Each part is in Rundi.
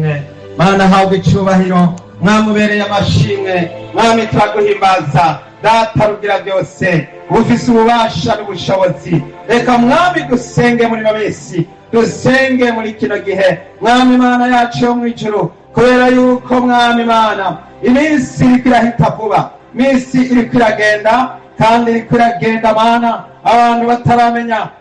Amashimwe, Mana, habwa icubahiro. Mwami, ubereye amashimwe. Mwami, turaguhimbaza. Data rugira byose, ufise ububasha n'ubushobozi, reka Mwami dusenge muri ino minsi, dusenge muri kino gihe, Mwami Mana yacu yo mw'ijuru, kubera yuko, Mwami Mana, iminsi iriko irahita vuba, iminsi iriko iragenda kandi iriko iragenda, Mana, abantu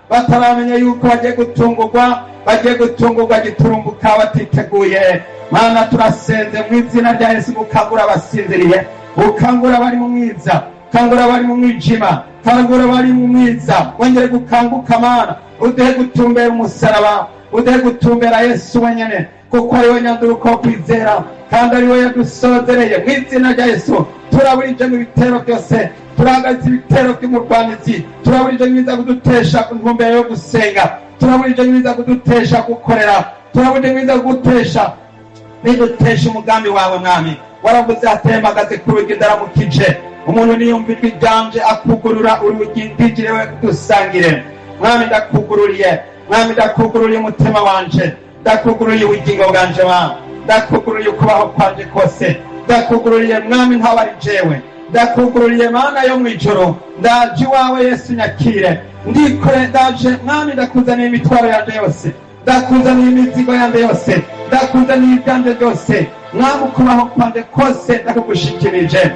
bataramenya yuko bagiye gutungurwa, bagiye gutungurwa giturumbuka batiteguye. Mana, turasenze mu izina rya Yesu, gukangura abasinziriye, ukangura abari mu mwiza, kangura abari mu mwijima, kangura abari mu mwiza, wongere gukanguka. Mana, uduhe gutumbera umusaraba, uduhe gutumbera Yesu wenyene, kuko ari we nyanduruko wo kwizera kandi ari we yadusozereye. Mu izina rya Yesu, turaburije mu bitero byose, turahagaritse ibitero by'umurwanizi, turaburije mwiza kudutesha intumbero yo gusenga, turaburije mwiza kudutesha gukorera, turaburije mwiza kugutesha bidutesha umugambi wawe. Mwami, waravuze, atembagaze ku rugi ndaramukije, umuntu niyumva ijwi ryanje akugurura urugi, ndinjirewe dusangire. Mwami, ndakugururiye. Mwami, ndakugururiye umutima wanje, ndakugururiye ubugingo bwanje. Mwami, ndakugururiye ukubaho kwanje kose, ndakugururiye. Mwami, ntawe ari jewe, ndakugururiye. Mana yo mw'ijuru, ndaje iwawe. Yesu, nyakire, ndikore, ndaje. Mwami, ndakuzaniye imitwaro yanje yose, ndakuzaniye imizigo yanje yose, ndakuzaniye ibyanje byose. Mwami, ukubaho kwanje kose ndakugushikirije,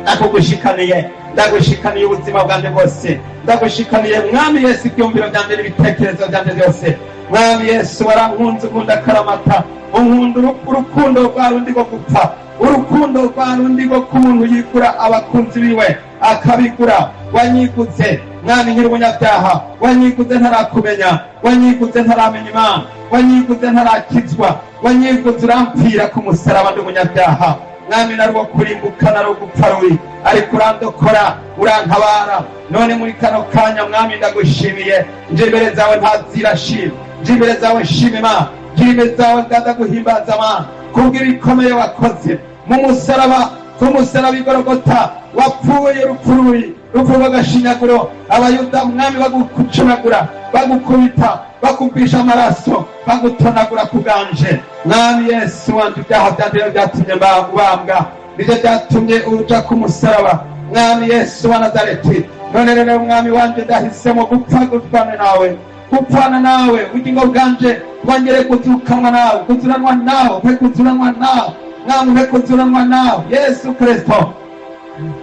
ndakugushikaniye, ndagushikaniye ubuzima bwanje bwose, ndagushikaniye, Mwami Yesu, ibyumviro byanje n'ibitekerezo byanje byose. Mwami Yesu, warankunze, unkunda akaramata, unkunda urukundo rwa rundi rwo gupfa, urukundo rwa rundi rwo k'umuntu yigura abakunzi biwe akabigura. Wanyiguze, Mwami, nkiri umunyabyaha, wanyiguze ntarakumenya, wanyiguze ntaramenya Imana, wanyiguze ntarakizwa, wanyiguze urampfira ku musaraba ndi umunyabyaha. Mwami, nari uwo kurimbuka, nari gupfa rubi, ariko urandokora, urantabara. None muri kano kanya, Mwami, ndagushimiye. Nje imbere zawe ntazirashima, nje imbere zawe nshima Imana, nje imbere zawe ndaguhimbaza, Mana, kubwira ibikomeye wakoze mu musaraba, ku musaraba igorogota. Wapfuye urupfu rubi, urupfu rw'agashinyaguro. Abayuda, Mwami, bagucunagura, bagukubita, bakumvisha amaraso, bagutonagura ku bwanje. Mwami Yesu wanje, ibyaha byanje byatumye ubambwa, nibyo byatumye uja ku musaraba, Mwami Yesu wa Nazareti. None rero, Mwami wanje, ndahisemo gupfa, gupfana nawe, gupfana nawe, ubugingo bwanje bwongere kuzukanwa nawe, kuzuranwa nawe, mpe kuzuranwa nawe. Mwami, mpe kuzuranwa nawe. Yesu Kristo,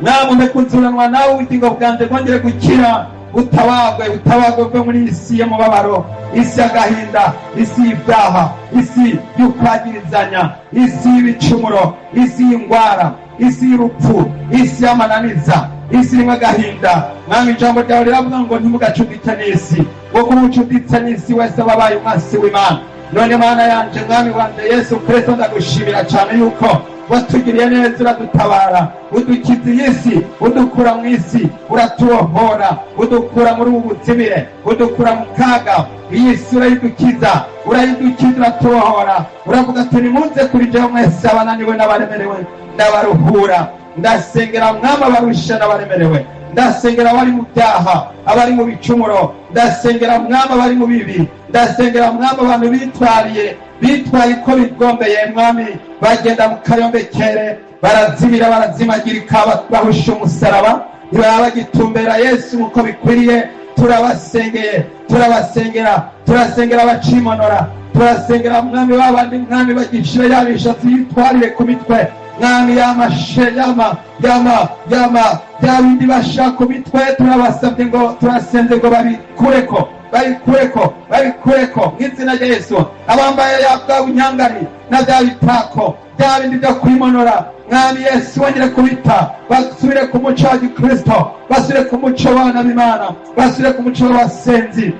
Mwami, mpe kuzuranwa nawe, ubugingo bwanje bwongere gukira, utabagwe, utabagwe uve muri isi y'umubabaro, isi y'agahinda, isi y'ibyaha, isi y'ukwagirizanya, isi y'ibicumuro, isi y'ingwara, isi y'urupfu, isi y'amananiza, isi irimo agahinda. Mwami, ijambo ryawe riravuga ngo ntimugacudike n'isi, ngo kuba ucuditse n'isi wese aba abaye umwasi w'Imana. None Mana yanje, Mwami wanje Yesu Kristo, ndagushimira cyane yuko watugiriye neza, uradutabara, udukiza iyi si, udukura mu isi, uratubohora, udukura muri ubu buzimire, udukura mu kaga. Iyi si urayidukiza, urayidukiza, uratubohora. Uravuga ati: "Nimuze kuri jewe mwese abananiwe n'abaremerewe, ndabaruhura." Ndasengera, Mwami, abarusha n'abaremerewe. Ndasengera abari mu byaha, abari mu bicumuro. Ndasengera, Mwami, abari mu bibi. Ndasengera, Mwami, abantu bitwariye, bitwaye uko bigombeye. Mwami, bagenda mu kayombekere, barazimira, barazimagirika, bahusha umusaraba, ntibaba bagitumbera Yesu nk'uko bikwiriye. Turabasengeye, turabasengera, turasengera abacimonora, turasengera, Mwami, babandi, Mwami, bagishira ya mishatsi yitwarire ku mitwe, Mwami, yamashe yama yama yama bya bindi bashaka ku mitwe. Turabasabye ngo, turasenze ngo babikureko, babikureko, babikureko mu izina rya Yesu. Abambaye ya bwa bunyangari na bya bitako, bya bindi byo kwimonora, Mwami Yesu, wongere kubita, basubire ku muco wa gikristo, basubire ku muco w'abana b'Imana, basubire ku muco w'abasenzi.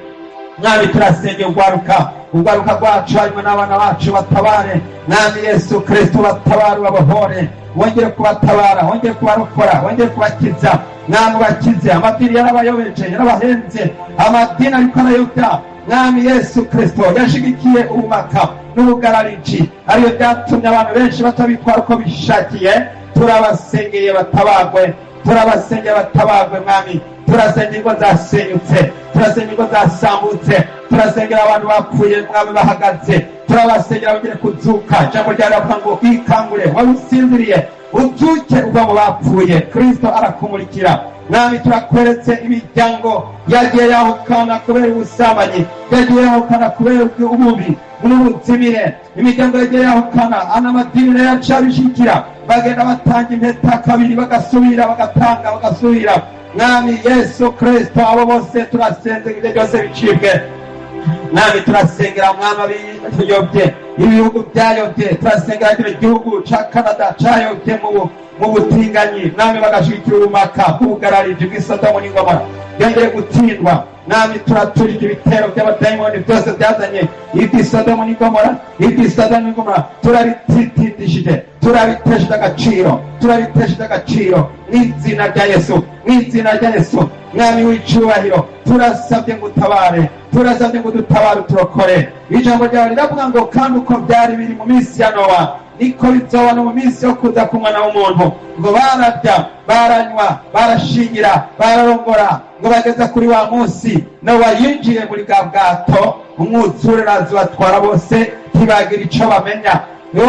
Mwami, turasengera urwaruka, urwaruka rwacu, harimo n'abana bacu. Batabare, Mwami Yesu Kristo, batabare, babohore, wongere kubatabara, wongere kubarokora, wongere kubakiza. Mwami, bakize amadini yarabayobeje, yarabahenze. Amadini ariko arayobya. Mwami Yesu Kristo, yashigikiye ubumaka n'ubugarariji, ariyo byatumye abantu benshi batabitwara uko bishakiye. Turabasengeye batabagwe, turabasengeye batabagwe, Mwami. Turasengera ingo zasenyutse, turasengera ingo zasambutse, turasengera abantu bapfuye mwami bahagaze, turabasengera bongere kuzuka. Ijambo ryawe riravuga ngo ikangure wari usinziriye, ubyuke uva mu bapfuye, Kristo arakumurikira. Mwami turakweretse imiryango yagiye yahukana kubera ubusambanyi, yagiye yahukana kubera ububi n'ubuzimire, imiryango yagiye yahukana anamadini nayo acabishikira, bagenda batanga impeta kabiri bagasubira, bagatanga bagasubira. Mwami Yesu Kristo, abo bose turasenze ibyo byose bicibwe. Mwami turasengera mwami abiyobye, ibihugu byayobye, turasengera kino gihugu ca Canada cayobye mu butinganyi, mwami bagashigikira ubumaka bw'ubugarariji bw'isodomu n'ingomora byongere gutsindwa. Mwami turaturije ibitero by'abadayimoni byose byazanye iby'isodomu n'ingomora, iby'isodomu n'ingomora turabititindishije, turabitesheje agaciro, turabitesheje agaciro mw'izina rya Yesu, mw'izina rya Yesu. Mwami w'icubahiro, turasabye ngo utabare, turasabye ngo udutabare uturokore. Ijambo ryawe riravuga ngo kandi uko byari biri mu minsi ya Nowa niko bizoba no mu minsi yo kuza k'umwana w'umuntu. Ngo bararya, baranywa, barashingira, bararongora, ngo bageza kuri wa munsi Nowa yinjiye muri bwa bwato, umwuzure uraza ubatwara bose, ntibagira ico bamenya. Yo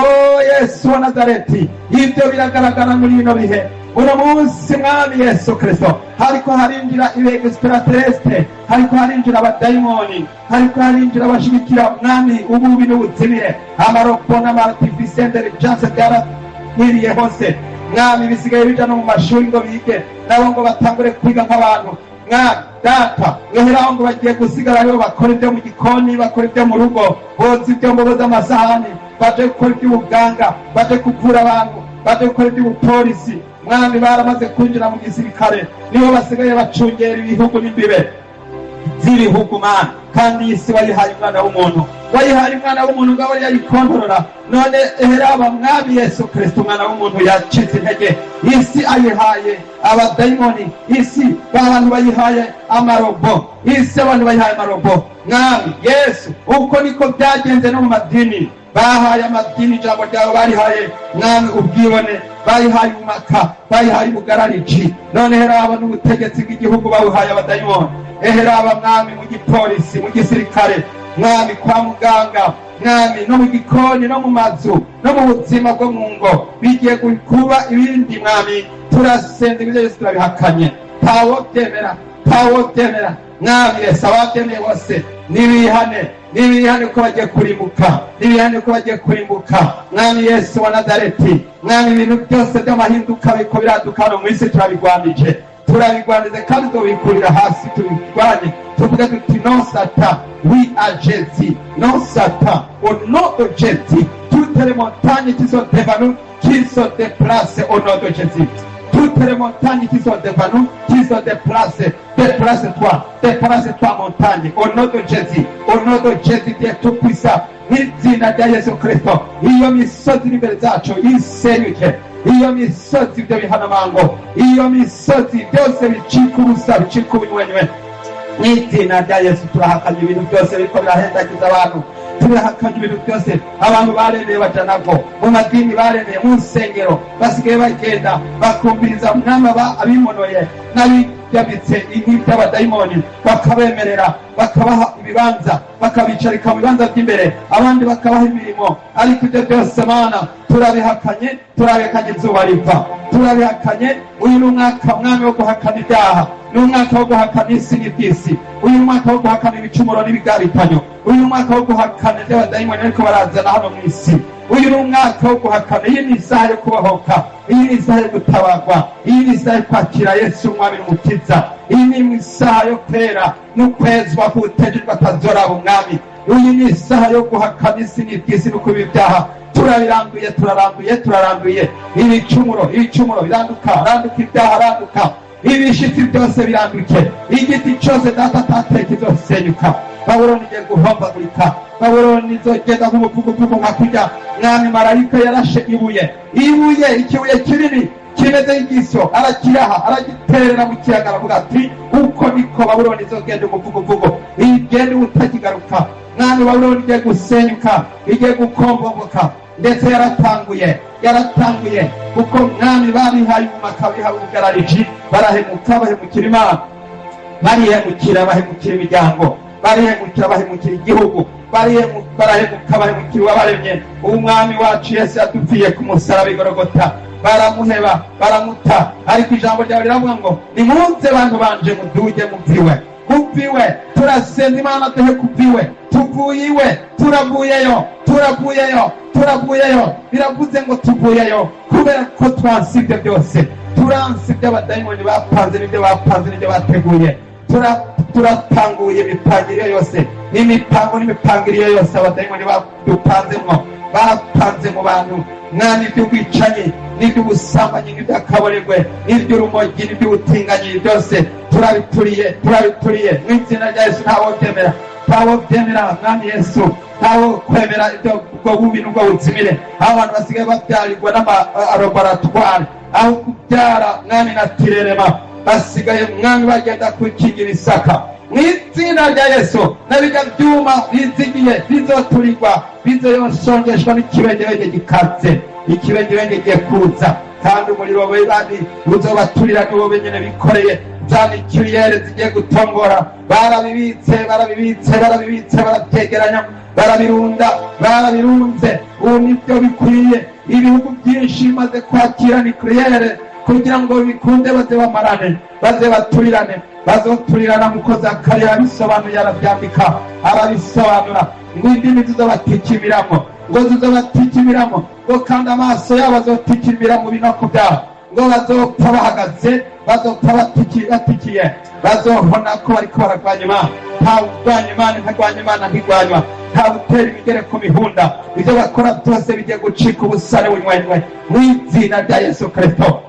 Yesu wa Nazareti, ibyo biragaragara muri bino bihe. Uno munsi mwami Yesu Kristo, hariko harinjira extraterrestre, hariko harinjira abadayimoni, hariko harinjira abashigikira mwami ububi n'ubuzimire, amarobo n'ama-artificial intelligence byarakwiriye hose. Mwami bisigaye bija no mu mashuri ngo bige, nabo ngo batangure kwiga nk'abantu. Mwami data, weheraho ngo bagiye gusigara aribo bakora ibyo mu gikoni, bakora ibyo mu rugo, boza ibyombo, boza amasahani, baje gukora iby'ubuganga, baje kuvura abantu, baje gukora iby'ubupolisi. Mwami baramaze kwinjira mu gisirikare, nibo basigaye bacungera ibihugu n'imbibe z'ibihugu mana. Kandi iyi si wayihaye umwana w'umuntu, wayihaye umwana w'umuntu ngo abe yayikontorora. None eheraba mwami Yesu Kristo, umwana w'umuntu yacitse intege, isi ayihaye abadayimoni, isi abantu bayihaye amarobo, isi abantu bayihaye amarobo. Mwami Yesu, uko niko byagenze no mu madini, bahaye amadini ijambo ryawe barihaye mwami ubwibone, bayihaye umaka, bayihaye ubugararici. None heraba n'ubutegetsi bw'igihugu babuhaye abadayimoni. Eheraba mwami mu gipolisi, mu gisirikare, mwami kwa muganga, mwami no mu gikoni, no mu mazu, no mu buzima bwo mu ngo, bigiye kuba ibindi. Mwami turasenze ibyo byose turabihakanye, ntawo byemera, ntawo byemera. Mwami Yesu, ababyemeye bose nibihane, nibihane ko bagiye kurimbuka, nibihane ko bagiye kurimbuka. Mwami Yesu wa Nazareti, mwami ibintu byose by'amahinduka biko biraduka hano mu isi turabigwanije, turabigwanize kandi tubikurira hasi, tubigwanye, tuvuge tuti non Satan, oui à Jésus, non Satan, au nom de Jésus. Toutes les montagnes qui sont devant nous, qui se déplacent au nom de Jésus. Toutes les montagnes qui sont devant nous, qui se déplacent, déplace-toi, déplace-toi montagne, au nom de Jésus, au nom de Jésus Dieu Tout-Puissant, mw'izina rya Yesu Kristo. Iyo misozi iri imbere zacu isenyuke, iyo misozi ibyo bihanamango, iyo misozi byose bicika ubusa, bicika ubunywenywe mw'izina rya Yesu. Turahakanye ibintu byose biriko birahendagiza abantu, turahakanye ibintu byose abantu baremeye baja nabwo mu madini, baremeye mu nsengero, basigaye bagenda bakumviriza mwami abimonoye n'abigamitse nk'iby'abadayimoni, bakabemerera, bakabaha ibibanza, bakabicarika mu bibanza by'imbere, abandi bakabaha imirimo. Ariko ibyo byose Mana turabihakanye, turabihakanye izuba riva, turabihakanye. Uyu ni umwaka mwami wo guhakana ibyaha, ni umwaka wo guhakana isi n'iby'isi, uyu ni umwaka wo guhakana ibicumuro n'ibigaritanyo, uyu ni umwaka wo guhakana iby'abadayimoni ariko barazana hano mu isi. Uyu ni umwaka wo guhakana, iyi ni isaha yo kubohoka, iyi ni isaha yo gutabarwa, iyi ni isaha yo kwakira Yesu umwami n'umukiza, iyi ni isaha yo kwera no kwezwa k'utejejwe atazoraba umwami. Uyu ni isaha yo guhakana isi n'iby'isi no kuba ibyaha. Turabiranduye, turaranduye, turaranduye ibicumuro, ibicumuro biranduka, randuka ibyaha, randuka ibishitsi byose biranduke, igiti cyose data atateye kizosenyuka. Babuloni igiye guhombagurika, Babuloni izogenda nk'umuvuguvugu nka kurya. Mwami marayika yarashe ibuye, ibuye, ikibuye kinini kimeze nk'igisyo, arakiraha, aragiterera mu kiyaga, aravuga ati uko niko Babuloni izogenda umuvuguvugu, igenda utakigaruka. Mwami Babuloni igiye gusenyuka, igiye gukombomboka, ndetse yaratanguye, yaratanguye, kuko mwami babihaye umumaka, bihaye ubugarariji, barahemuka, bahemukira Imana. Barihemukira, bahemukira imiryango, barihemukira, bahemukira igihugu, barahemuka, bahemukira uwabaremye. Umwami wacu Yesu yadupfiye ku musaraba i Golgota, baramuheba, baramuta. Ariko ijambo ryawe riravuga ngo nimuze bantu banje muduge muviwe, kuviwe. Turasenza Imana duhe kuviwe, tuvuye iwe, turavuyeyo, turavuyeyo, turavuyeyo. Biravuze ngo tuvuyeyo kubera ko twanse ibyo byose, turanse ibyo abadayimoni bapanze n'ibyo bapanze n'ibyo bateguye. Turapanguye imipangiriro yose n'imipango n'imipangiriro yose abadayimoni badupanzemwo, bapanze mu bantu. Mwami, iby'ubwicanyi n'iby'ubusambanyi n'iby'akaboregwe n'iby'urumogi n'iby'ubutinganyi byose turabituriye, turabituriye mu izina rya Yesu. Ntawo byemera, ntawo byemera, Mwami Yesu, ntawo kwemera ibyo ubwo bubi n'ubwo buzimire. Aho abantu basigaye babyarirwa n'amalaboratwari aho kubyara, Mwami, na tirerema basigaye, Mwami, bagenda kukinga ibisaka. Mu izina rya Yesu, na bijya byuma bizigiye bizoturirwa, bizoshongeshwa n'ikibengebenge gikaze. Ikibengebenge giye kuza, kandi umuriro w'ibandi uzobaturira nibo benyene bikoreye. Za mikiriyere zigiye gutongora, barabibitse, barabibitse, barabibitse, barabyegeranya, barabirunda, barabirunze. Ubu nibyo bikwiye. Ibihugu byinshi bimaze kwakira nikiriyere kugira ngo bikunde baze bamarane, baze baturirane, bazoturirana. Nkuko Zakariya abisobanuye, arabyandika, arabisobanura ngo indimi zizobatikimiramo, ngo zizobatikimiramo, ngo kandi amaso yabo azotikimira mu binoko byabo, ngo bazopfa bahagaze, bazopfa batikiye, bazohona ko bariko bararwanya Imana. Nta urwanya Imana, ntarwanya Imana, ntigwanywa. Nta gutera imigere ku mihunda. Ibyo bakora byose bigiye gucika ubusare bunywenywe mu izina rya Yesu Kristo.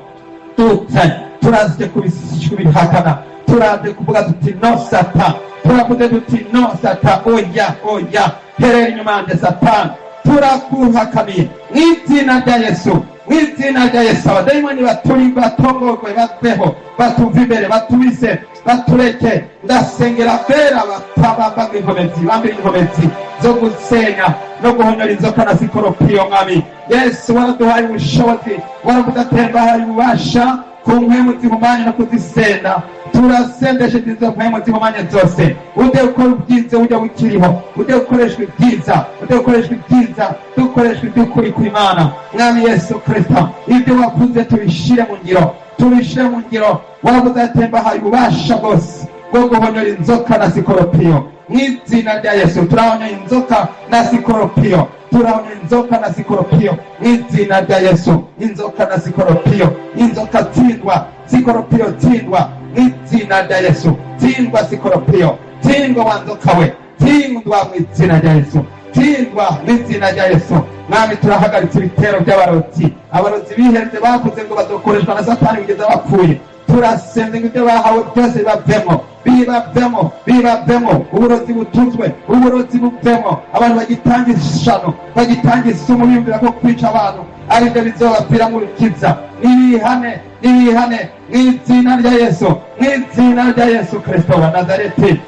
Dutse turaje kubihakana, turaje kuvuga tuti no Satan, turavuze tuti no Satan, oya, oya, herera inyuma yanjye Satani, turakuhakaniye mu izina rya Yesu, mu izina rya Yesu. Abadayimoni baturi batongorwe, baveho, batuve imbere, batubise, batureke. Ndasengera bera batabambaga inkomezi, bambira inkomezi zo gusenya no guhonyora inzoka na sikoropiyo. Mwami Yesu, waraduhaye ubushobozi, waravuze ati mbahaye ububasha ku mpwemu zihumanye no kuzisenda. Turasendesheje izo mpwemu zihumanye zose. Ujye gukora ubwiza, ujya bukiriho, ujye gukoreshwa ibyiza, ujye gukoreshwa ibyiza, dukoreshwa iby'ukuri kw'Imana. Mwami Yesu Kristo, ibyo wavuze tubishire mu ngiro, tubishire mu ngiro. Waravuze ati mbahaye ububasha bwose bwo guhonyora inzoka na sikoropiyo. Mu izina rya Yesu turahonyora inzoka na sikoropiyo, turahonyora inzoka na sikoropiyo mu izina rya Yesu. Inzoka na sikoropiyo, inzoka tsindwa, sikoropiyo tsindwa mu izina rya Yesu. Tsindwa sikoropiyo, tsindwa wa nzoka we, tsindwa mu izina rya Yesu, tsindwa mu izina rya Yesu. Mwami, turahagaritse ibitero by'abarozi. Abarozi bihenze bavuze ngo bazokoreshwa na Satani kugeza bapfuye. Turasenze ngo ibyo bahawe byose bibavemo, bibavemo, bibavemo. Uburozi butuzwe, uburozi buvemo. Abantu bagitanga ishano, bagitanga isumu, biyumvira ko kwica abantu aribyo bizobapfira mu rukiza, nibihane, nibihane mu izina rya Yesu, mu izina rya Yesu Kristo wa Nazareti.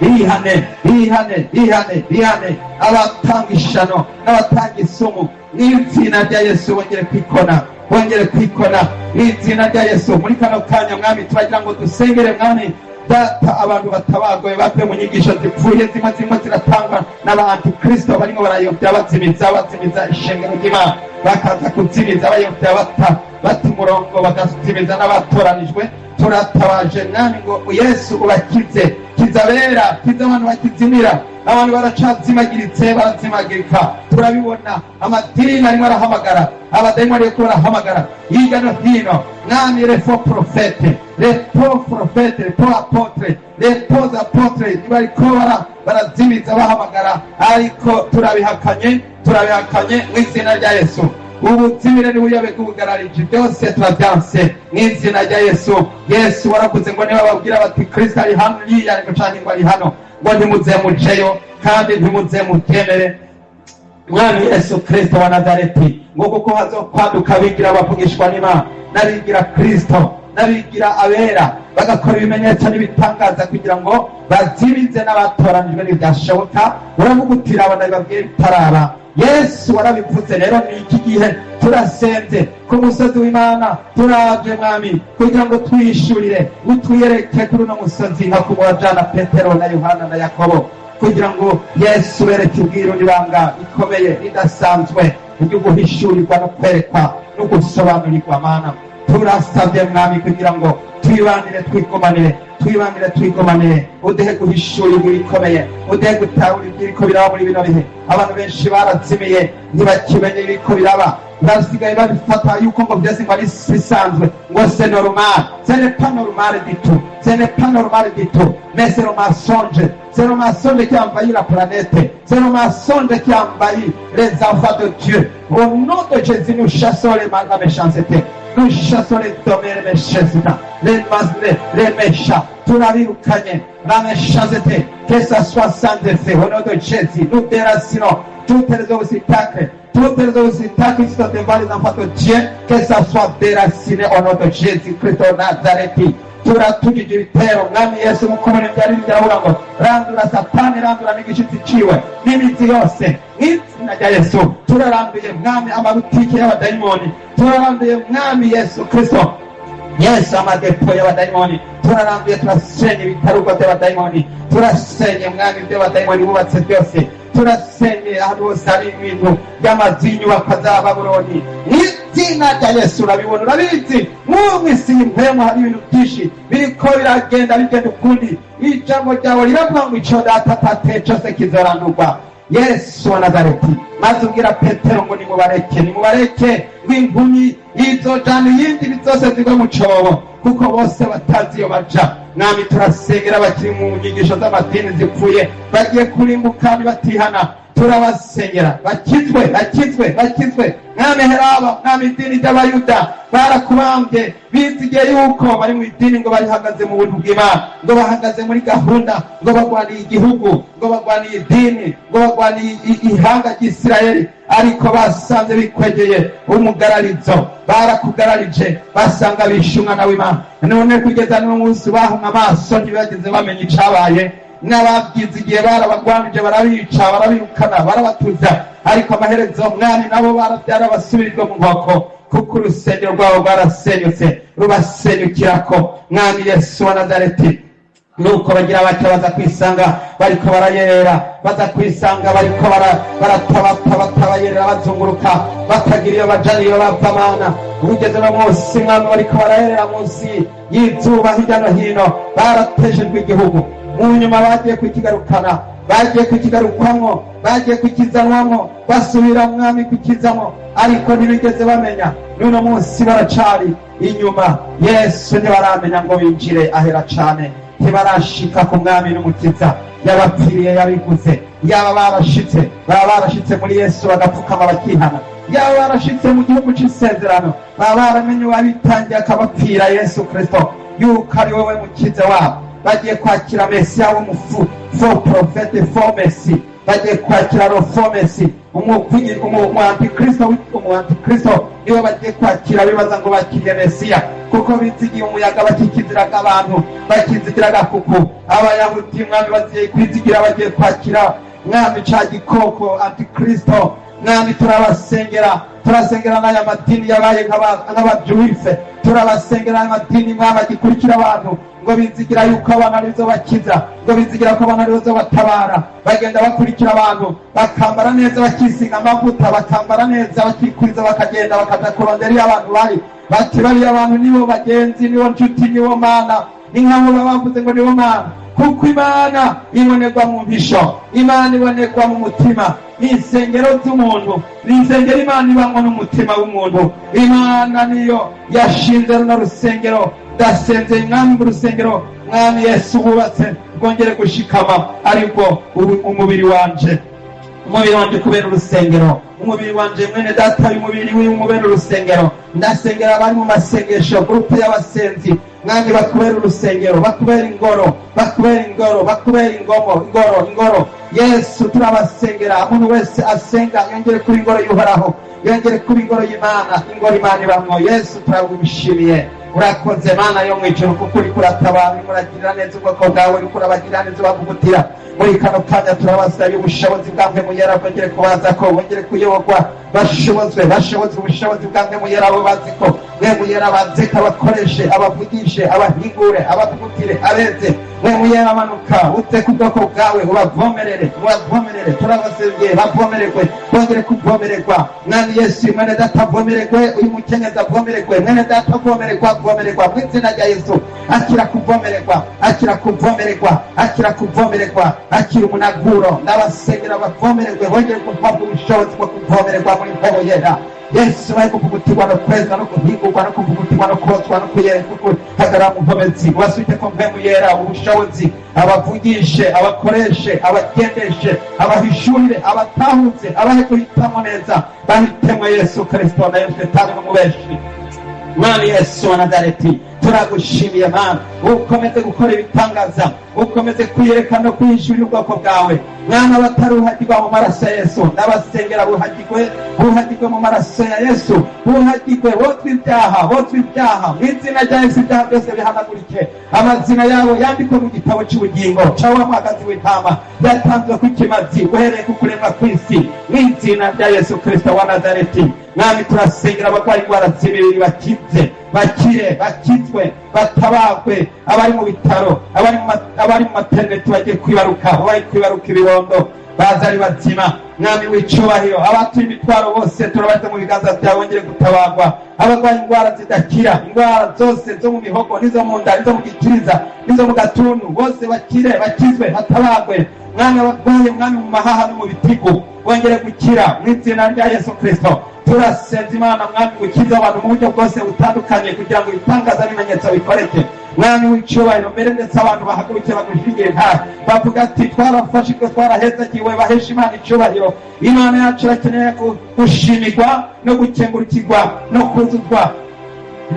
Bihane, bihane, bihane, bihane. Abatanga ishano n'abatanga isumu, mu izina rya Yesu bongere kwikona, bongere kwikona mu izina rya Yesu. Muri kano kanya, Mwami, turagira ngo dusengere, Mwami Data, abantu batabagoye bave mu nyigisho zipfuye zimwe zimwe ziratangwa n'aba antikristo barimo barayobya, bazimiza, bazimiza ishengero ry'Imana, bakaza kuzimiza, bayobya, bata umurongo, bagazimiza n'abatoranijwe. Turatabaje, Mwami, ngo Yesu ubakize. Kiza abera, kiza abantu bakizimira. Abantu baracazimagiritse, barazimagirika, turabibona. Amadini arimo arahamagara, abadayimoni ariko barahamagara hirya no hino. Mwami, les faux prophètes, les faux prophètes, les faux apôtres, les faux apôtres bariko barazimiza, bahamagara, ariko turabihakanye, turabihakanye mu izina rya Yesu. Ubuzimire n'ubuyobe bw'ubugarariji byose turabyanse mu izina rya Yesu. Yesu, waravuze ngo niba babwira bati Kristo ari hano yiya, ariko canke ngo ari hano, ngo ntimuze mujeyo kandi ntimuze mubyemere. Mwami Yesu Kristo wa Nazareti, ngo kuko hazokwaduka abigira abavugishwa n'Imana n'abigira Kristo. n'abigira abera bagakora ibimenyetso n'ibitangaza kugira ngo bazibize n'abatoranijwe ntibyashoboka. Uravuga uti raba ndabibabwiye bitaraba. Yesu warabivuze. Rero ni iki gihe turasenze ku musozi w'Imana, turaje Mwami kugira ngo twishurire, utwiyereke kuri uno musozi nka kumwajana Petero na Yohana na Yakobo, kugira ngo Yesu bereke ubwiru n'ibanga rikomeye ridasanzwe ryo guhishurirwa no kwerekwa no gusobanurirwa. Mana, turasabye Mwami kugira ngo twibanire twikomanire, twibanire twikomanire, uduhe guhishurirwa ibikomeye, uduhe gutahura iby'ibiriko biraba muri bino bihe. Abantu benshi barazimiye, ntibakimenya ibiriko biraba, basigaye babifata yuko ngo byose ngo ari bisanzwe, ngo c'est normal. Ce n'est pas normal du tout, ce n'est pas normal du tout, mais c'est le mensonge, c'est le mensonge qui envahit la planète, c'est le mensonge qui envahit les enfants de Dieu. Au nom de Jésus, nous chassons les mal, la méchanceté, nous chassons les domaines méchanceté, les méchants, turabirukanye la méchanceté, que ça soit sans effet. Au nom de Jésus, nous déracinons toutes les obstacles, toutes les obstacles qui sont devant les enfants de Dieu, que ça soit déraciné au nom de Jésus-Christ de Nazareth. Turatujije ibitero, Mwami Yesu, nk'uko muri byari biravuga ngo randura Satani, randura n'igishitsi ciwe n'imizi yose, mw'izina rya Yesu. Turarambuye Mwami amabutike y'abadayimoni, turarambuye Mwami Yesu Kristo, Yesu, amadepo y'abadayimoni turarambuye, turasenye ibitarugwa by'abadayimoni, turasenye Mwami ibyo abadayimoni bubatse byose, turasenye ahantu hose hari ibintu by'amazu y'inyubakwa za Babuloni, mw'izina rya Yesu. Urabibona, urabizi, mu isi y'impwemu hari ibintu byinshi biriko biragenda bigenda ukundi. Ijambo ryawe riravuga ngo ico Data atateye cose kizorandurwa. Yesu wa Nazareti, maze ubwira Petero ngo nimubareke, nimubareke, ngo impumyi izojana iyindi, zose zigwe mu cobo, kuko bose batazi iyo baja. Mwami, turasengera bakiri mu nyigisho z'amadini zipfuye, bagiye kurimbuka nibatihana. Turabasengera bakizwe, bakizwe, bakizwe. Mwami, heraba Mwami, idini ry'Abayuda barakubambye, bizigiye yuko bari mu idini, ngo barihagaze mu buntu bw'Imana, ngo bahagaze muri gahunda, ngo bagwaniye igihugu, ngo bagwaniye idini, ngo bagwaniye ihanga ry'Isirayeli, ariko basanze bikwegeye umugararizo, barakugararije, basanga bishe umwana w'Imana. None kugeza n'uno munsi bahumwe amaso, ntibageze bamenya icabaye. N'ababyizigiye barabagwanije, barabica, barabirukana, barabatuza, ariko amaherezo Mwami nabo barabyara basubirijwe mu nkoko, kuko urusengero rwabo rwarasenyutse, rubasenyukirako. Mwami Yesu wa Nazareti, nuko bagira batya, baza kwisanga bariko barayerera, baza kwisanga bariko baratabatabatabayerera, bazunguruka batagira iyo baja n'iyo bava. Mana, ugeze no munsi Mwami bariko barayerera munsi y'izuba hirya no hino, baratejejwe igihugu. Mu nyuma bagiye kukigarukana, bagiye kukigarukwamwo, bagiye kukizanwamwo, basubira Mwami kukizamwo, ariko ntibigeze bamenya. N'uno munsi baracari inyuma Yesu, ntibaramenya ngo binjire ahera cane, ntibarashika ku Mwami n'Umukiza yabapfiriye, yabiguze. Yaba barashitse, baba barashitse muri Yesu bagapfukama bakihana, yaba barashitse mu gihugu c'isezerano, baba baramenye uwabitangiye akabapfira, Yesu Kristo, yuko ari wowe mukiza wabo. Bagiye kwakira Mesiya w'umufu, faux prophète, faux messie, bagiye kwakira le faux messie, umu antikristo, umu antikristo niwe bagiye kwakira. Bibaza ngo bakiriye Mesiya, kuko bizigiye umuyaga, bakikiziraga abantu, bakizigiraga agakuku. Abayahudi Mwami bagiye kwizigira, bagiye kwakira Mwami ca gikoko, antikristo. Mwami, turabasengera, turasengera n'aya madini yabaye nk'abajuife, turabasengera n'aya madini Mwami agikurikira abantu, ngo bizigira yuko abantu arizo bakiza, ngo bizigira ko abantu arizo batabara. Bagenda bakurikira abantu, bakambara neza, bakisiga amavuta, bakambara neza, bakikwiza, bakagenda bakaja kurondera iyo abantu bari, bati bariya abantu nibo bagenzi, nibo nshuti, nibo Mana. Ni nkaho baba bavuze ngo nibo Mana, kuko Imana ibonerwa mu mpisho, Imana ibonerwa mu mutima. Ni insengero z'umuntu, ni insengero Imana ibamwo n'umutima w'umuntu. Imana niyo yashinze runo rusengero. Ndasenze Mwami mu rusengero Mwami Yesu wubatse rwongere gushikama, aribwo umubiri wanje, umubiri wanje kubera urusengero, umubiri wanje, mwene Data, umubiri wiwe umubera urusengero. Ndasengera abari mu masengesho, groupe y'abasenzi, Mwami, bakubera urusengero, bakubera ingoro, bakubera ingoro, bakubera ingomo, ingoro, ingoro. Yesu, turabasengera, umuntu wese asenga yongere kuba ingoro y'Uhoraho, yongere kuba ingoro y'Imana, ingoro Imana ibamwo. Yesu, turabishimiye. Urakoze Mana yo mw'ijuru, kuko uriko uratabara, uriko uragirira neza ubwoko bwawe, uriko urabagirira neza ubavugutira. Muri kano kanya turabasaba ubushobozi bwa Mpwemu Yera bwongere kubaza ko bongere kuyoborwa, bashobozwe, bashobozwe ubushobozi bwa Mpwemu Yera. Abo bazi ko Mpwemu Yera baze ko abakoreshe, abavugishe, abahingure, abavugutire, abeze. Mpwemu Yera amanuka uze ku bwoko bwawe, ubavomerere, ubavomerere. Turabasabye bavomererwe, bongere kuvomererwa. Mwami Yesu, mwene data avomererwe, uyu mukenyezi avomererwe, mwene data avomererwa, avomererwa mu izina rya Yesu. Akira kuvomererwa, akira kuvomererwa, akira kuvomererwa, akira umunaguro. Ndabasengera bavomererwe, bongere guhabwa ubushobozi bwo kuvomererwa muri Mpwemu Yera. Yesu, bari kuvugutirwa no kwezwa no guhingurwa no kuvugutirwa no kozwa no kuhagarara mu nkomezi. Ubasuke ko Mpwemu Yera ubushobozi, abavugishe, abakoreshe, abagendeshe, abahishurire, abatahuze, abahe guhitamo neza, bahitemo Yesu Kristo na Shetani n'umubeshi. Mwami Yesu wa Nazareti, turagushimiye Mana, ukomeze gukora ibitangaza, ukomeze kwiyereka no kwihishurira ubwoko bwawe. Mwana, bataruhagirwa mu maraso ya Yesu, ndabasengera buhagirwe, buhagirwe mu maraso ya Yesu, buhagirwe, botwe ibyaha, botwe ibyaha mu izina rya Yesu. Ibyaha byose bihanagurike, amazina yabo yandikwe mu gitabo cy'ubugingo ca wa mwagazi w'intama yatanzwe ku kimazi uhereye ku kuremwa kw'isi, mu izina rya Yesu Kristo wa Nazareti. Mwami, turasengera abarwaye indwara z'imibiri bakize, bakire, bakizwe, batabagwe. Abari mu bitaro, abari mu maternity bagiye kwibaruka, bari kwibaruka ibibondo, baza ari bazima. Mwami w'icubahiro, abatuye imitwaro bose turabaza mu biganza byawe, bongere gutabagwa. Abarwaye indwara zidakira, indwara zose zo mu mihogo n'izo mu nda n'izo mu gikiriza n'izo mu gatuntu, bose bakire, bakizwe, batabagwe. Mwami, abarwaye, Mwami, mu mahaha no mu bitigu bongere gukira mu izina rya Yesu Kristo. Turasenza Imana, Mwami, gukiza abantu mu buryo bwose butandukanye, kugira ngo ibitangaza n'ibimenyetso bikoreke. Mwami w'icubahiro, mbere ndetse abantu bahaguruke bagushingire ntahe, bavuga ati twarafashijwe, twarahezagiwe, bahesha Imana icubahiro. Imana yacu irakeneye gushimirwa no gukengurukirwa no kuzuzwa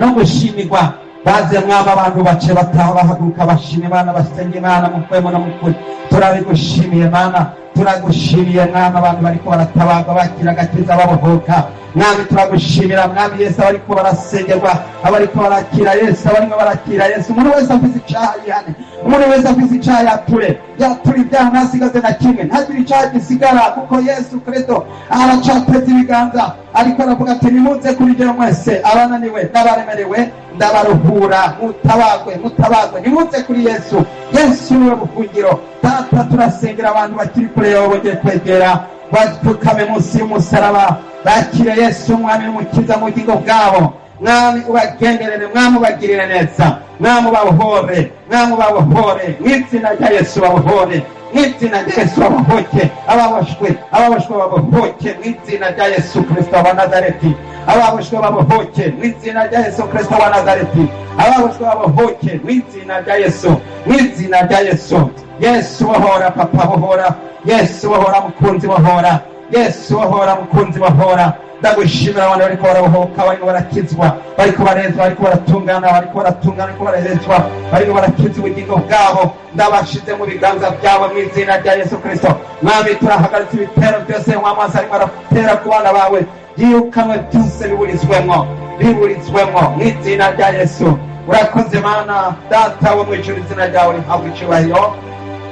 no gushimirwa. Baze Mwami, abantu bace bataha bahaguruka bashima Imana, basenga Imana mu kwemo no mu kuri. Turabigushimiye Mana, turagushimiye Mwami. Abantu bariko baratabarwa, bakira agakiza, babohoka, Mwami, turagushimira. Mwami Yesu, abariko barasengerwa, abariko barakira Yesu, abarimo barakira Yesu, umuntu wese afise icaha yihane, umuntu wese afise icaha yature, yature ibyaha, ntasigaze na kimwe, ntagire icaha gisigara, kuko Yesu Kristo aracateze ibiganza, ariko aravuga ati nimuze kuri jewe mwese abananiwe n'abaremerewe, ndabaruhura. Mutabagwe, mutabagwe, nimuze kuri Yesu. Yesu niwe buhungiro. Data, turasengera abantu bakiri kure yawe bongeye kwegera, bapfukame munsi y'umusaraba, bakire Yesu Umwami n'Umukiza mu bugingo bwabo. Mwami, ubagenderere, Mwami, ubagirire neza, Mwami, ubabohore, Mwami, ubabohore mu izina rya Yesu, babohore mu izina rya Yesu, babohoke. Ababoshwe, ababoshwe babohoke mu izina rya Yesu Kristo wa Nazareti. Ababoshwe babohoke mu izina rya Yesu Kristo wa Nazareti. Ababoshwe babohoke mu izina rya Yesu, mu izina rya Yesu. Yesu bohora, Papa bohora, Yesu bohora, mukunzi bohora, Yesu bohora, mukunzi bohora. Ndagushimira abantu bariko barabohoka, bariko barakizwa, bariko barezwa, bariko baratungana, bariko baratungana, bariko barezwa, bariko barakiza ubugingo bwabo. Ndabashize mu biganza byabo mu izina rya Yesu Kristo. Mwami, turahagaritse ibitero byose mwamazi arimo aratera ku bana bawe, yirukanwe byose, biburizwemwo, biburizwemwo mu izina rya Yesu. Urakoze Mana Data wo mu ijuru, izina ryawe rihabwa icubahiro.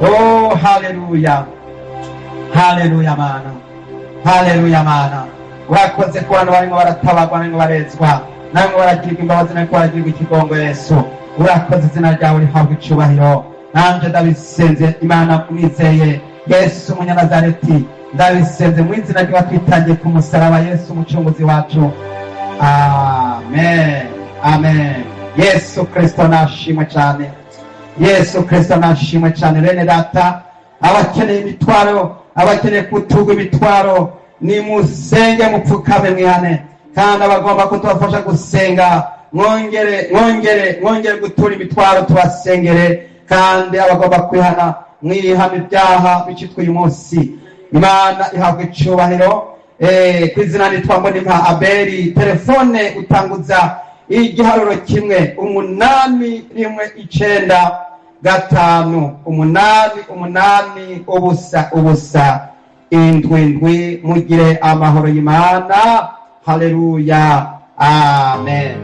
Oh, haleluya, haleluya Mana, haleluya Mana. Urakoze ku bantu barimo baratabagwa, barimo barezwa, namwe baragirwa imbabazi, namwe baragirwa ikigongo. Yesu urakoze, izina ryawe rihabwa icubahiro. Nanje ndabisenze Imana mwizeye Yesu Umunyanazareti, ndabisenze mu izina ry'uwatwitangiye ku musaraba, Yesu Umucunguzi wacu. Amen, amen. Yesu Kristo nashimwe cyane, Yesu Kristo nashimwe cyane. Bene data, abakeneye imitwaro, abakeneye kutugwa imitwaro, nimusenge mupfukame mwihane. Kandi abagomba ko tubafasha gusenga, mwongere, mwongere, mwongere gutura imitwaro, tubasengere. Kandi abagomba kwihana, mwihana ibyaha bicitwa uyu munsi. Imana ihabwa icubahiro. Ku izina nitwa Mbonimpa Abeli. Telefone utanguza igiharuro 1 8 1 9 5 8 8 0 0 7 7. Mugire amahoro y'Imana. Haleluya, amen.